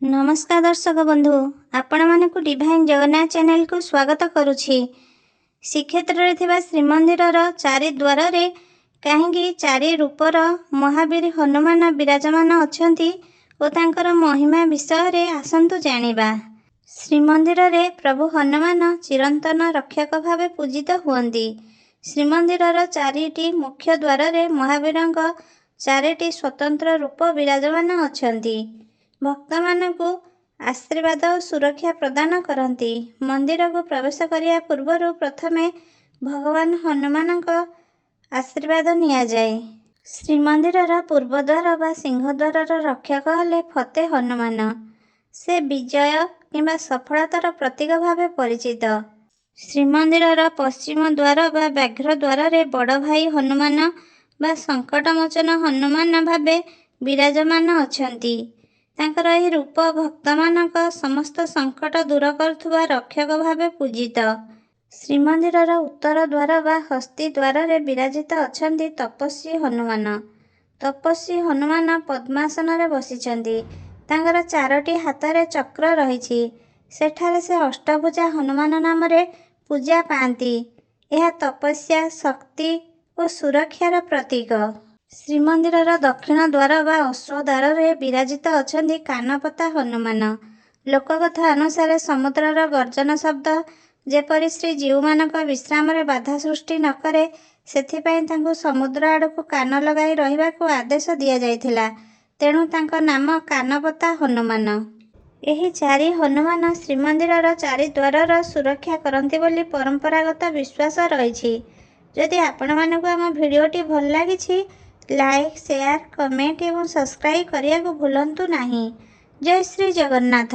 ନମସ୍କାର ଦର୍ଶକ ବନ୍ଧୁ, ଆପଣମାନଙ୍କୁ ଡିଭାଇନ୍ ଜଗନ୍ନାଥ ଚ୍ୟାନେଲକୁ ସ୍ୱାଗତ କରୁଛି। ଶ୍ରୀକ୍ଷେତ୍ରରେ ଥିବା ଶ୍ରୀମନ୍ଦିରର ଚାରି ଦ୍ୱାରରେ କାହିଁକି ଚାରି ରୂପର ମହାବୀର ହନୁମାନ ବିରାଜମାନ ଅଛନ୍ତି ଓ ତାଙ୍କର ମହିମା ବିଷୟରେ ଆସନ୍ତୁ ଜାଣିବା। ଶ୍ରୀମନ୍ଦିରରେ ପ୍ରଭୁ ହନୁମାନ ଚିରନ୍ତନ ରକ୍ଷକ ଭାବେ ପୂଜିତ ହୁଅନ୍ତି। ଶ୍ରୀମନ୍ଦିରର ଚାରିଟି ମୁଖ୍ୟ ଦ୍ୱାରରେ ମହାବୀରଙ୍କ ଚାରିଟି ସ୍ୱତନ୍ତ୍ର ରୂପ ବିରାଜମାନ ଅଛନ୍ତି। ଭକ୍ତମାନଙ୍କୁ ଆଶୀର୍ବାଦ ଓ ସୁରକ୍ଷା ପ୍ରଦାନ କରନ୍ତି। ମନ୍ଦିରକୁ ପ୍ରବେଶ କରିବା ପୂର୍ବରୁ ପ୍ରଥମେ ଭଗବାନ ହନୁମାନଙ୍କ ଆଶୀର୍ବାଦ ନିଆଯାଏ। ଶ୍ରୀମନ୍ଦିରର ପୂର୍ବଦ୍ୱାର ବା ସିଂହଦ୍ୱାରର ରକ୍ଷକ ହେଲେ ଫତେ ହନୁମାନ। ସେ ବିଜୟ କିମ୍ବା ସଫଳତାର ପ୍ରତୀକ ଭାବେ ପରିଚିତ। ଶ୍ରୀମନ୍ଦିରର ପଶ୍ଚିମ ଦ୍ୱାର ବା ବ୍ୟାଘ୍ର ଦ୍ୱାରରେ ବଡ଼ ଭାଇ ହନୁମାନ ବା ସଙ୍କଟମୋଚନ ହନୁମାନ ଭାବେ ବିରାଜମାନ ଅଛନ୍ତି। ତାଙ୍କର ଏହି ରୂପ ଭକ୍ତମାନଙ୍କ ସମସ୍ତ ସଙ୍କଟ ଦୂର କରୁଥିବା ରକ୍ଷକ ଭାବେ ପୂଜିତ। ଶ୍ରୀମନ୍ଦିରର ଉତ୍ତର ଦ୍ୱାର ବା ହସ୍ତୀ ଦ୍ୱାରରେ ବିରାଜିତ ଅଛନ୍ତି ତପସ୍ୱୀ ହନୁମାନ। ତପସ୍ୱୀ ହନୁମାନ ପଦ୍ମାସନରେ ବସିଛନ୍ତି। ତାଙ୍କର ଚାରୋଟି ହାତରେ ଚକ୍ର ରହିଛି। ସେଠାରେ ସେ ଅଷ୍ଟଭୁଜା ହନୁମାନ ନାମରେ ପୂଜା ପାଆନ୍ତି। ଏହା ତପସ୍ୟା, ଶକ୍ତି ଓ ସୁରକ୍ଷାର ପ୍ରତୀକ। ଶ୍ରୀମନ୍ଦିରର ଦକ୍ଷିଣ ଦ୍ୱାର ବା ଅଶ୍ୱ ଦ୍ୱାରରେ ବିରାଜିତ ଅଛନ୍ତି କାନପତା ହନୁମାନ। ଲୋକକଥା ଅନୁସାରେ ସମୁଦ୍ରର ଗର୍ଜନ ଶବ୍ଦ ଯେପରି ଶ୍ରୀଜୀଉମାନଙ୍କ ବିଶ୍ରାମରେ ବାଧା ସୃଷ୍ଟି ନ କରେ, ସେଥିପାଇଁ ତାଙ୍କୁ ସମୁଦ୍ର ଆଡ଼କୁ କାନ ଲଗାଇ ରହିବାକୁ ଆଦେଶ ଦିଆଯାଇଥିଲା। ତେଣୁ ତାଙ୍କ ନାମ କାନପତା ହନୁମାନ। ଏହି ଚାରି ହନୁମାନ ଶ୍ରୀମନ୍ଦିରର ଚାରି ଦ୍ୱାରର ସୁରକ୍ଷା କରନ୍ତି ବୋଲି ପରମ୍ପରାଗତ ବିଶ୍ୱାସ ରହିଛି। ଯଦି ଆପଣମାନଙ୍କୁ ଆମ ଭିଡ଼ିଓଟି ଭଲ ଲାଗିଛି, ଲାଇକ୍, ସେୟାର, କମେଣ୍ଟ ଏବଂ ସବସ୍କ୍ରାଇବ୍ କରିବାକୁ ଭୁଲନ୍ତୁ ନାହିଁ। ଜୟ ଶ୍ରୀ ଜଗନ୍ନାଥ।